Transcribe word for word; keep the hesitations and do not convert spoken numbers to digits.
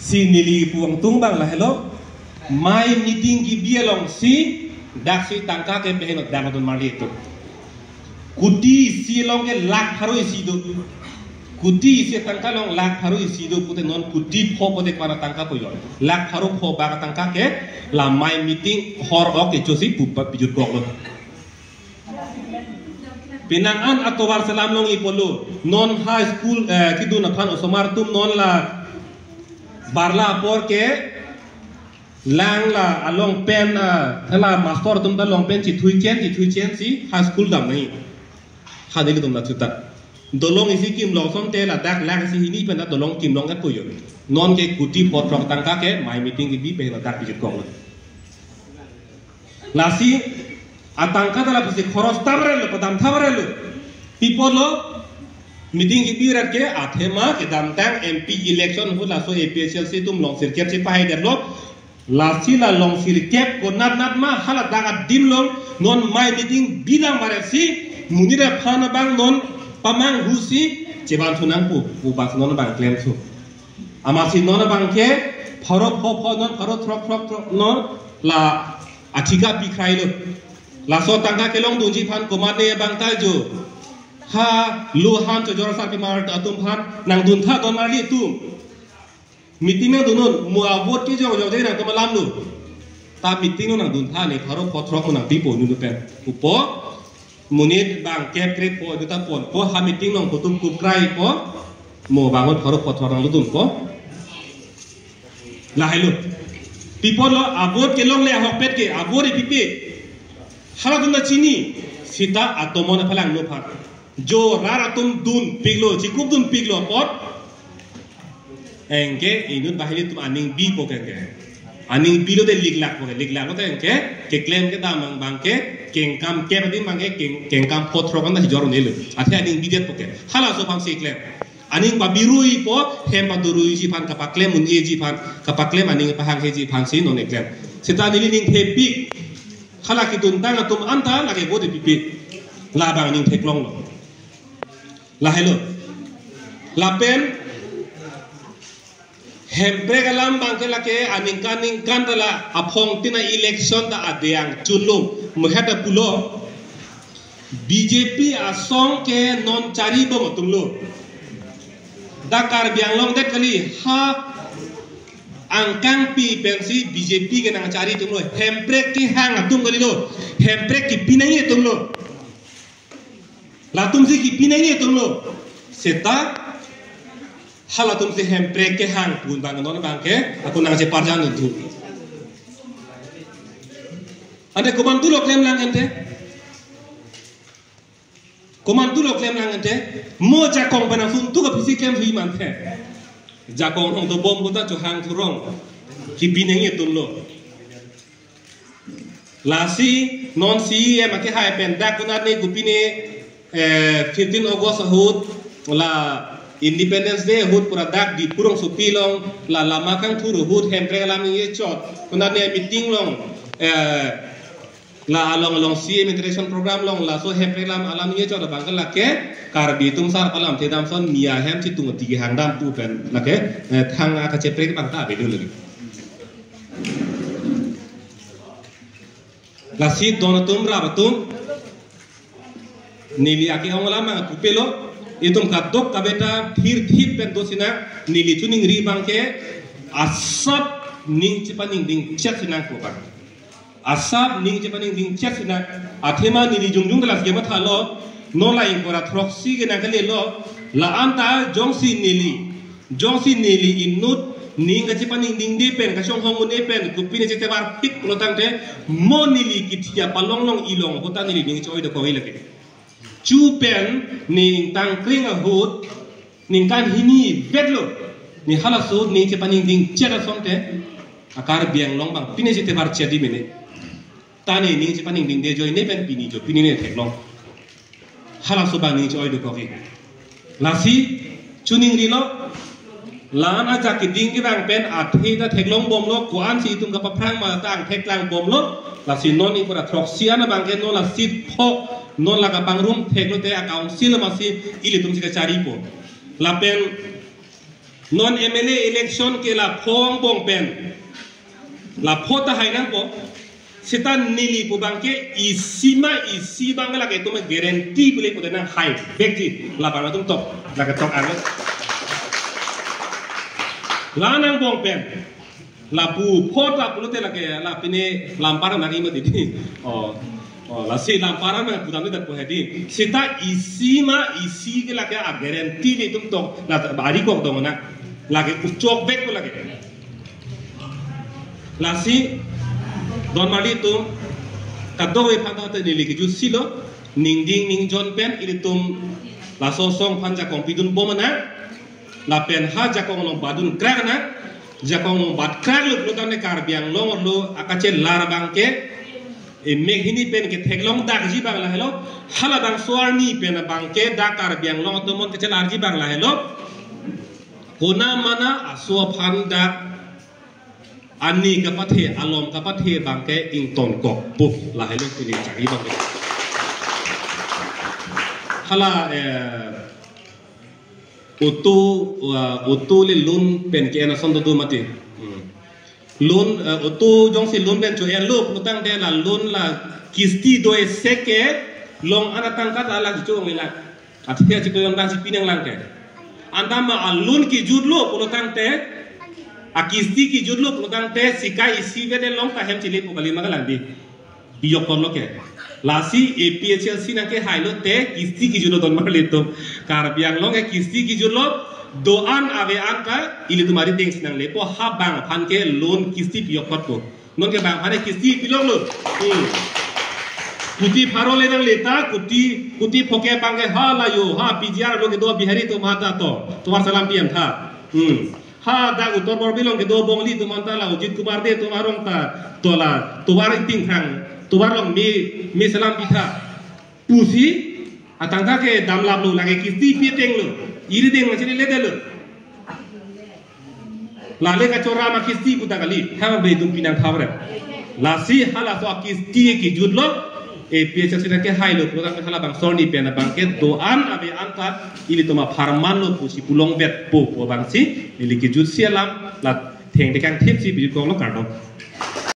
Si neli puang tung abang lahelo. Mai meeting kebi alongsi daksi tangka ke peheno dam adun marli atum. Kuti isi along ke lakh pharo isi do. Kuti isi tangka along lakh pharo isi do pute non kuti pho pute kwana tangka po yon. Lakh pharo pho bak tangka ke la mai meeting hor ok kechosi pupa pijut kok lo. Penang an atovar selam long ipolo. Non high school, eh, kedun aphan osomar atum non la barla apor ke lang la along pen, ah, la master atum ta long pen chithui chen, chithui chen si high school dam nai. Ha nelitum na chuta. Dolong isi kim long som te ladak lang isi hini pen ta dolong kim long ke puyo. Non ke kuti pho throk tangka ke mai meeting kebi pen ladak pijut kok lo. Lasi atangka ta lapusi khoros tamre lo, padam tamre lo. Pi apotlo meeting kebi rat ke athema kedamtang M P election ahut laso A P H L C atum long sirkep si pahai det lo. Lasi la long sirkep konat nat ma hala dak adim long non mai meeting bidam baret si monit aphan abang non pamanghu si cheban thu nangpo, ubas non abang klem thu. Amatsi non abang ke pharo pho pho non pharo throk throk throk non la athika pi khrai lo. Laso tangka kelong dunji aphan komatne abang ta jo. Ha lo han chojor sarpimar atum aphan nangdun tha don marli atum. Meeting nangdun non mo a vote kejok jok jai nangtum alam lo. Ta meeting non nangdun tha ne pharo pho throk mo nangpipo nunu pen. Upo monit bang kep krep po juta pon po ha meeting nong kutum kup krai po mo bangun pharo pho throk nangdun po. Lahelo. Pi apotlo a vote kelongle ahokpet ke a vote ipipe. Halatum ta chini sita atomon aphalang no phan. Jo rat atum dunpiklo, chikup dunpiklo apot. Anke inut banghini atum aning bipo ke anke. Aning bilo te liklak po ke, liklak po te anke keklem kedam abang ke kengkam kep adim abang ke keng, kengkam pho throk an ta hijor nelo. Athe aning bidet po ke. Halaso aphan si klem. Aning pabirui po, hem paduruiji aphan, kapaklem un-eji aphan, kapaklem aning pahangheji aphan si non eklem. Seta neli ning thepik. Hala keduntang atum anta lake vote pipi. Labang aning theklong lo. Lahelo. Lapen Hemprek alam abang ke lake aningkan ningkan ta la aphong tina election ta adang chunlum. Mehata pulo B J P asong ke non chari bom atum lo. Dak Karbi Anglong det kali ha angkang pi pensi B J P ke nangchari atum lo. Hemprek kehang atum kali lo. Hemprek kepi nangji atum lo. Latum si kepi nangji atum lo. Seta halatum si Hemprek kehang pun abang non abang ke ako nangcheparjan dun thu. Ante komantu lo klemlang ante. Komantu lo klemlang ante. Mo jakong pen asun tu kapisi klem hui manthe. Jakong hong dobom kota chohang thurong. Kepi nangji atum lo. Lasi non C E M akehai pen dak konat ne kopine, eh, fifteen August ahut la Independence Day ahut pura dak Diphu rongsopi along la lama kangthur ahut Hemprek alam ningje chot konat ne meeting along, eh, la along along C E M interaction program along laso Hemprek alam alam ningje chot abang ke lake Karbi atum sar palam thedam son Miya hem chitung ti kehang dam pu pen lake, eh, thang akacheprek abang ta avedun lagi. Lasi don atum rap atum. Neli ake ong alam abang kopilo. Itum kadokave ta thir thir pen do sinang. Neli choningri abang ke asap ning chepaningding chek sinang ko abang. Asap ning chepaningding chek sinang. Athema neli jongjong kelas ke mathalo. Non la ingkoi ra throksi ke nangkele lo. La anta jongsi neli Jongsi neli inut ning kachepaningdingde pen, kachonghong un-e pen, kopine chetevar phik lo tangte, mo neli kithi apalong long ilong, kota neli ning che-oi dokok-i lake. Chu pen, ne ingtang kring ahut, ningkan hini vetlo, ne halaso ning chepaningding chet asonte, a Karbi Anglong abang, pine chetevar chet di mene. Ta ne ning chepaningdingde ajoine pen pini jo, pini ne theklong. Halaso abang ning che-oi dokok-i. Lasi choningrilo. La-an ajak keding kevang pen athe ta theklong bomlo, ko-ansi itum kapaphrang ma ta angthek lang bomlo. Lasi non ingkoi ra throksi an abang ke non la seat phok, non la kapangrum theklo te a council masi ilitum si kacharipo. Lapen Non M L A election ke la pho angbong pen, la pho ta hai nangpo. Seta neli pu abangke isi ma isi abang lake itum guarantee pule pute nang hai bek ji, labang atum tok, lake tok ange. La angbong pen, la pu pho ta pulote lake la pine lampar nang ima di. Oh, oh, lasi lampar nang pudam ni ta pu hedi. Seta isi ma isi ke lake a guarantee le itum tok, la ta bari kok dong na. Lake uchok bek ko lake. Lasi, don marli atum, kadokave aphan ta neli kejut silo, ningding ningjon pen, ilitum laso asong aphan jakong pidun bom nang, lapen ha jakong along badun krak nang, jakong along bad krak lo pulo tangte Karbi Anglong arlo akachelar abangke, e, meghini pen ketheklong dakji abang lahelo, halabangso arni pen abangke dak Karbi Anglong atum mon kechelarji abang lahelo, kona mana aso aphan dak ani kapathe, alom kapathe abangke ingtonkokpo, lahelo tini chari abangke. Hala, eh, auto, uh, auto le loan pen ke-en ason do mati. Hmm. Loan, uh, auto jongsi loan pen cho-enlo pulo tangte la loan la kisti do-e seke long ana tangka ta la cho-ong la. Athe achiklo yon dan si pinang lang ke. Anta ma a loan kejutlo pulo tangte, a kisti kejutlo pulo tangte, sika isi vede long ta hem chili pu kali ma kalang di. Piyok korlo ke. Lasi A P H L C nang kehai lote kisti kejutlo don marli atum. Karbi Anglong ke kisti kejutlo, do-an ave anta ilitum arideng si nang lepo, ha bang aphan ke loan kisti piyok korpo. Non ke bang aphan ke kisti pilong lo. Hmm. Kuti pharo le nang leta, kuti, kuti pho ke abangke hala yo, ha P G R lo kedo Bihari atum ha ta to. Tovar salam piam tha. Hmm. Ha dak Uttar Borbil along kedo Bongali atum anta la Ajit Kumar Dey atum arong ta to la tovar ingting khang, tovar along me, me salam pitha. Pusi atangka ke damlaplo, lake kisti pi ateng lo. Irideng ma chini ledetlo. Lale kachora ma kisti pu ta kali. Hang be dum pinang thavre. Lasi halaso a kisti kejutlo. A P H L C nang kehailo. Program halabangso arni pen abangke do-an ave anta ilitum apharman lo pusi pulongvetpo pu abangsi neli kejutsi alam la thengte kangthipsi pijut konglo, kardom.